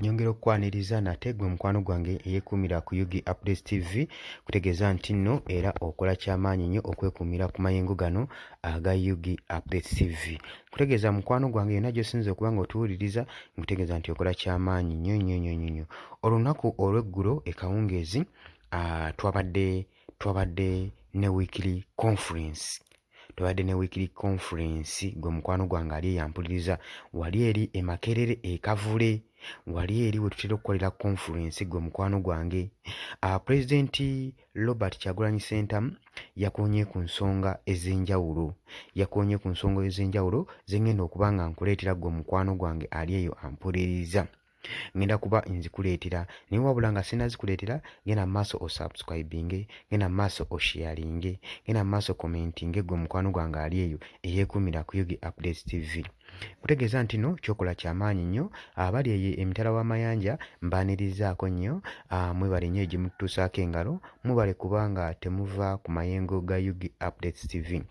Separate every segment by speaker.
Speaker 1: Nyongera okukwaniriza nate gwe mukwano gwange eyeekuumira ku UG Updates TV, kutegeeza nti nno era okola kyamaanyi nnyo okwekuumira ku mayengo gano aga UG Updates TV. Kutegeeza mukwano gwange yonna gy'osinze okuba nga otuwuliriza, nkutegeeza nti okola kyamaanyi nnyo nnyo nnyo nnyo. Olunaku olw'eggulo ekawungeezi twabadde ne weekly conference, twabadde ne weekly conference. Gwe mukwano gwange ali eyampuliriza wali eri e Makerere e Kavule, wali eri we tutera okukolera conference. Gwe mukwano gwange, Pulezidenti Robert Kyagulanyi Ssentamu yakoonye ku nsonga ez'enjawulo, yakoonye ku nsonga ez'enjawulo ze ngenda okuba nga nkuleetera gwe mukwano gwange ali eyo ampuliriza. Ngenda kuba nzikuleetera, naye wabula nga sinazikuleetera, genda mu maaso osubscribinge, genda mu maaso osharinge, genda mu maaso commentinge. Gwe mukwano gwange ali eyo eyeekuumira ku UG Updates TV, kutegeeza nti no kyokola kyamaanyi nnyo. Abali eyo emitala w'amayanja mbaanirizaako nnyo, mwebale nnyo egimutuusaako engalo, mubale kubanga temuva ku mayengo ga UG Updates TV.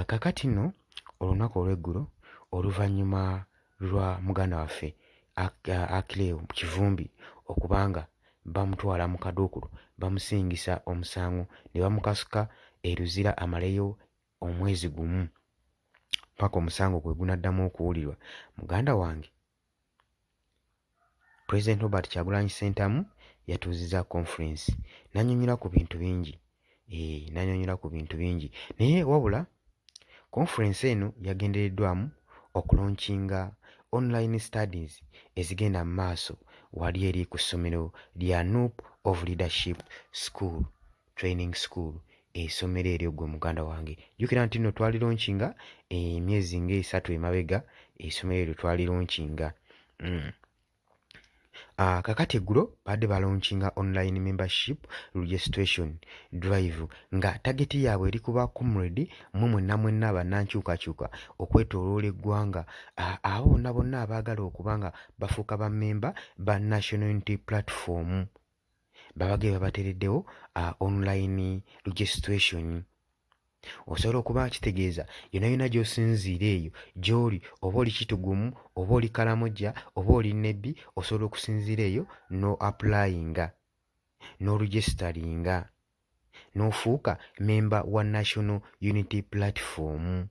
Speaker 1: Kakati nno olunaku olw'eggulo, oluvannyuma lwa muganda waffe Achileo Kivumbi okubanga bamutwala mu kaduukulu, bamusingisa omusango ne bamukasuka e Luzira amaleyo omwezi gumu paka omusango gwe gunaddamu okuwulirwa, muganda wange President Robert Kyagulanyi Ssentamu yatuuzizza conference n'annyonnyola ku bintu bingi, n'annyonnyola ku bintu bingi. Naye wabula conference eno yagendereddwamu okulaunchinga online studies ezigenda mu maaso wali eri ku ssomero lya NUP of Leadership School Training School, essomero eryo. Gwe muganda wange, jjukira nti nno twalilaunchinga emyezi ng'esatu emabega, essomero eryo twalilaunchinga. Kakati eggulo badde balaunchinga online membership registration drive, nga target yaabwe eri kuba comrade mmwe mwenna mwenna bannankyukakyuka okwetooloola eggwanga, abo bonna bonna abaagala okuba nga bafuuka bammemba ba National Unity Platform, babage babateereddewo online registration. Osobola okuba kitegeeza yonna yonna gy'osinziira eyo gy'oli, oba oli Kitugumu, oba oli Kalamojja, oba oli Nebbi, osobola okusinziira eyo no applyinga n'oregisteringa n'ofuuka memba wa National Unity Platform.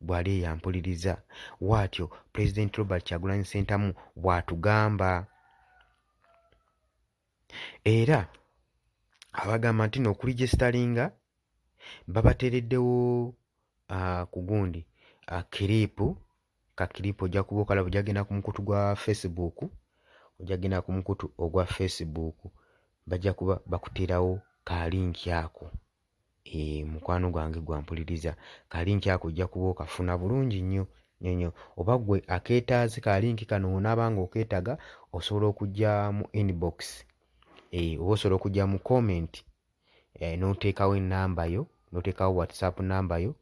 Speaker 1: Bw'ali eyampuliriza waatyo Pulezidenti Robert Kyagulanyi Ssentamu bw'atugamba, era abagamba nti no okuregisteringa babateereddewo ku gundi clip, ka clip ojja kuba okalaba. Ojja genda ku mukutu gwa Facebook, ojja genda ku mukutu ogwa Facebook, bajja kuba bakuteerawo ka link ako. Mukwano gwange gwampuliriza, ka link ako ojja kuba okafuna bulungi nnyo nnyo nnyo. Oba gwe akeetaaze ka link kano, onaaba nga okeetaaga, osobola okujja mu inbox, oba osobola okujja mu comment n'oteekawo ennamba yo, n'oteekawo WhatsApp namba yo,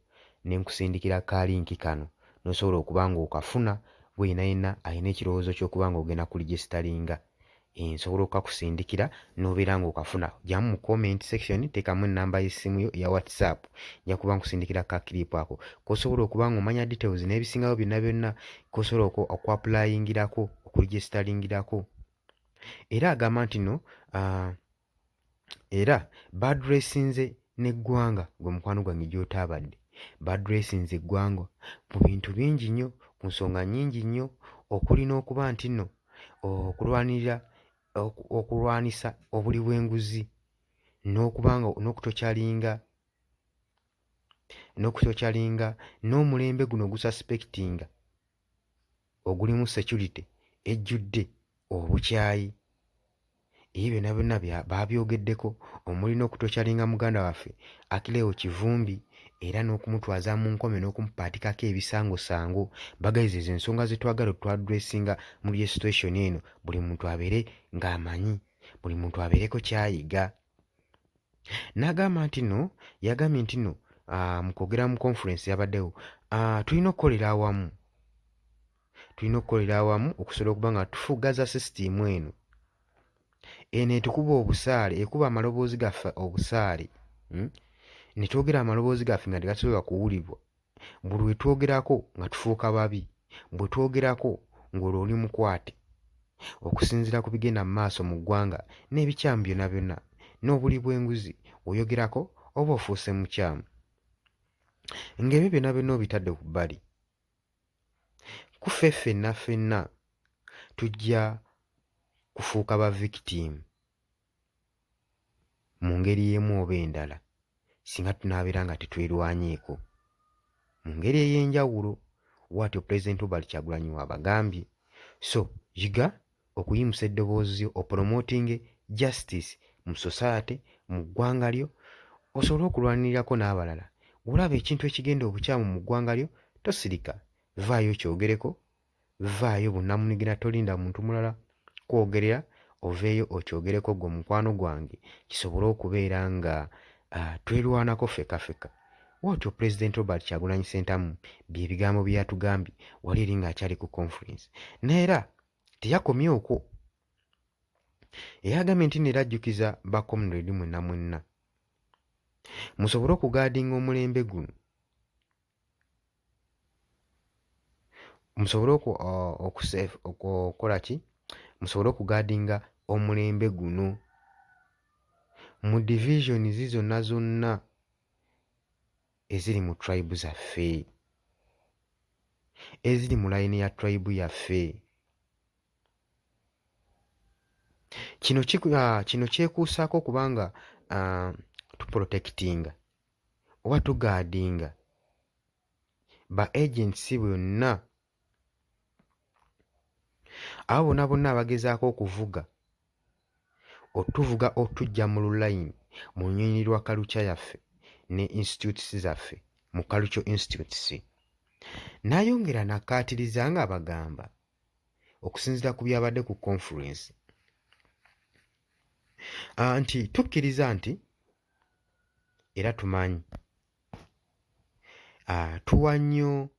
Speaker 1: ne nkusindikira ka link kano n'osobola okuba ng'okafuna. Gwe yenna yenna alina ekirowoozo ky'okuba ng'ogenda kuregisteringa, nsobola okukakusindikira n'obeera ng'okafuna. Jjamu mu comment section, teekamu ennamba y'essimu yo eya WhatsApp, nja kuba nkusindikira ka clip ako k'osobola okuba ng'omanya details n'ebisingawo byonna byonna k'osobola okuapplyingirako, okuregisteringirako. Era agamba nti no era baaddressinze n'eggwanga. Gwe mukwano gwange gy'otaabadde, baaddressinze eggwanga mu bintu bingi nnyo, ku nsonga nnyingi nnyo, okuli n'okuba nti nno okulwanirira okulwanisa obuli bw'enguzi n'okuba nga n'okutorturinga n'omulembe guno ogususpectinga ogulimu security ejjudde obukyayi. Ebyo byonna byonna baabyogeddeko, omuli n'okutorturinga muganda waffe Achileo Kivumbi era n'okumutwaza mu nkomyo n'okumupaatikako ebisangosango. Bagayiza ezo ensonga ze twagala otwaddressinga mu registration eno, buli muntu abeere ng'amanyi, buli muntu abeereko ky'ayiga. N'agamba nti nno, yagambye nti nno mu kwogera mu conference yabaddewo, tulina okukolera awamu, tulina okukolera awamu okusobola okuba nga tufugaza sisitiimu eno, eno etukuba obusaale, ekuba amaloboozi gaffe obusaale, Ne twogera amaloboozi gaffe nga tegasobola kuwulirwa. Buli lwe twogerako nga tufuuka babi, bwe twogerako ng'olwo oli mukwate. Okusinziira ku bigenda mu maaso mu ggwanga n'ebikyamu byonna byonna n'obuli bw'enguzi, oyogerako oba ofuuse mukyamu. Ng'ebyo byonna byonna obitadde ku bbali, ku ffe ffenna ffenna tujja kufuuka ba victim mu ngeri emu oba endala singa tunaabeera nga tetwerwanyeeko mu ngeri ey'enjawulo, bw'atyo Pulezidenti Robert Kyagulanyi bw'abagambye. So yiga okuyimusa eddoboozi lyo opromotinge justice mu society, mu ggwanga lyo, osobole okulwanirirako n'abalala. Bw'olaba ekintu ekigenda obukyamu mu ggwanga lyo tosirika, vaayo okyogereko, vaayo bunnamunigina tolinda muntu mulala kwogerera oveeyo okyogereko gwe mukwano gwange kisobole okubeera nga twerwanako feka feka. Bwatyo Pulezidenti Robert Kyagulanyi Ssentamu bye bigambo bye yatugambye wali eri ng'akyali ku conference. Naye era teyakomye okwo, eyagambye nti nno era ajjukiza ba comrade mwenna mwenna musobole okugaadinga omulembe guno musobole okukola ki musobole okugaadinga omulembe guno mu divisions zonna zonna eziri mu tribe zaffe eziri mu layini ya tribe yaffe. Kino kino kyekuusaako kubanga tuprotectinga oba tugaadinga ba agents bonna abo bonna bonna abagezaako okuvuga otuvuga otujja mu lulayini mu lunyonyi lwa kaluca yaffe ne institutes zaffe mu cultural institutes. N'ayongera n'akkaatiriza ng'abagamba okusinziira ku byabadde ku conference nti tukkiriza nti era tumanyi tuwa nnyo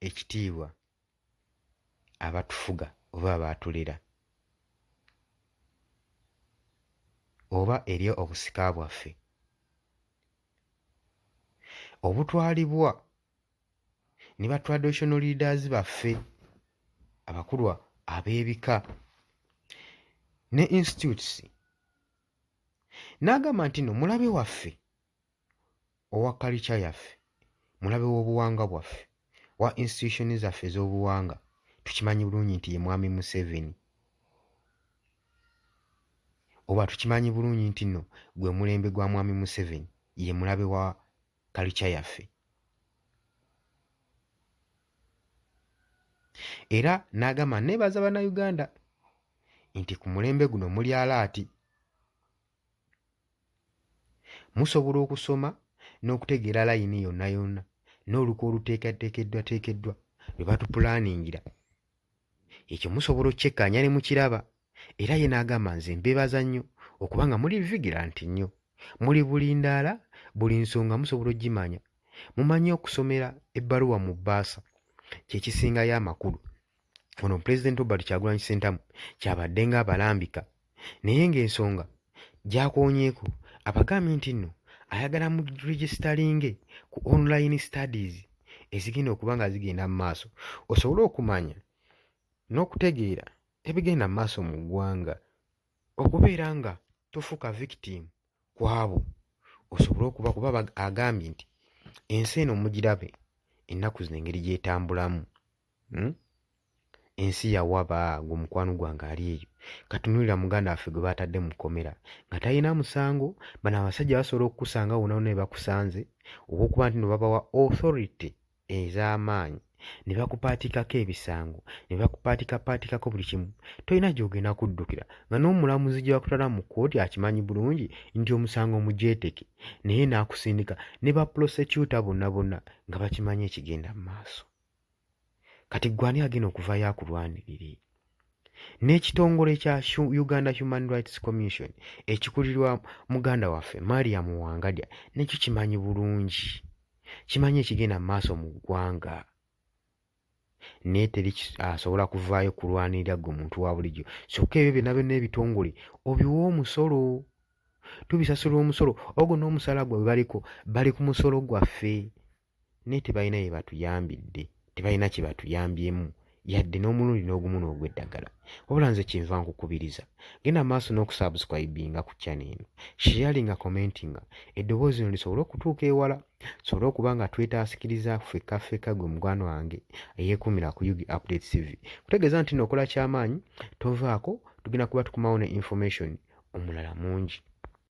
Speaker 1: ekitiibwa abatufuga oba abaatulera oba eri obusika bwaffe obutwalibwa ne ba traditional leaders baffe abakulu ab'ebika ne institutes. N'agamba nti no mulabe waffe owa kalica yaffe, mulabe w'obuwangwa bwaffe, wa institution zaffe ez'obuwanga, tukimanyi bulungi nti ye Mwami Museveni, oba tukimanyi bulungi nti nno gwe mulembe gwa Mwami Museveni, ye mulabe wa kalica yaffe. Era n'agamba neebaza Bannayuganda nti ku mulembe guno muli alaati, musobola okusoma n'okutegeera layini yonna yonna n'olukwe oluteekateekeddwateekeddwa lwe batupulaaningira. Ekyo musobola okukyekkaanya ne mukiraba. Era ye n'agamba nze mbeebaza nnyo okuba nga muli vigilant nnyo, muli bulindaala, buli nsonga musobola okugimanya, mumanyi okusomera ebbaluwa mu bbaasa kye kisingayo amakulu. Ono Pulezidenti Robert Kyagulanyi Ssentamu kyabadde nga abalambika naye ng'ensonga gy'akoonyeeko abagambye nti nno ayagala mu registeringe ku online studies ezigenda okuba nga zigenda mu maaso osobole okumanya n'okutegeera ebigenda mu maaso mu ggwanga okubeera nga tofuuka victim kwabo osobole okuba kuba agambye nti ensi eno mugirabe ennaku zino engeri gy'etambulamu. Hmm? Ensi yawaba gwe mukwano gwange ali eyo katunuulira muganda waffe gwe baatadde mu kkomera nga talina musango. Bano abasajja basobola okukusanga wonna wonna bakusanze olw'okuba nti no babawa authority ez'amaanyi ne bakupaatikako ebisango ne bakupaatikapaatikako buli kimu, tolina gy'ogenda kuddukira nga n'omulamuzi gye bakutwala mu kkooti akimanyi bulungi nti omusango mugyeteke naye n'akusindika ne ba prosecutor bonna bonna nga bakimanyi ekigenda mu maaso. Kati ggwe ani agenda okuvaayo akulwanirire? N'ekitongole kya Uganda Human Rights Commission ekikulirwa muganda waffe Mariam Wangadya nakyo kimanyi bulungi, kimanyi ekigenda mu maaso mu ggwanga naye teri asobola kuvaayo kulwanirira ggwe muntu wa bulijjo. Kyokka ebyo byonna byonna ebitongole obiwa omusolo, tubisasula omusolo ogwo n'omusala gwe baliko bali ku musolo gwaffe. Naye tebalina bye batuyambidde, tebalina kye batuyambyemu. yadde n'omulundi n'ogumu n'ogw'eddagala. Wabula nze kyenva nkukubiriza, genda maaso n'okusubscribinga ku channel eno, sharinga, commentinga, eddoboozi lino lisobole okutuuka ewala, tusobole okuba nga twetaasikiriza ffekka ffekka. Gwe mukwano wange eyeekuumira ku UG Update TV, kutegeeza nti nookola kyamaanyi, tovaako, tugenda kuba tukumawo ne information omulala mungi.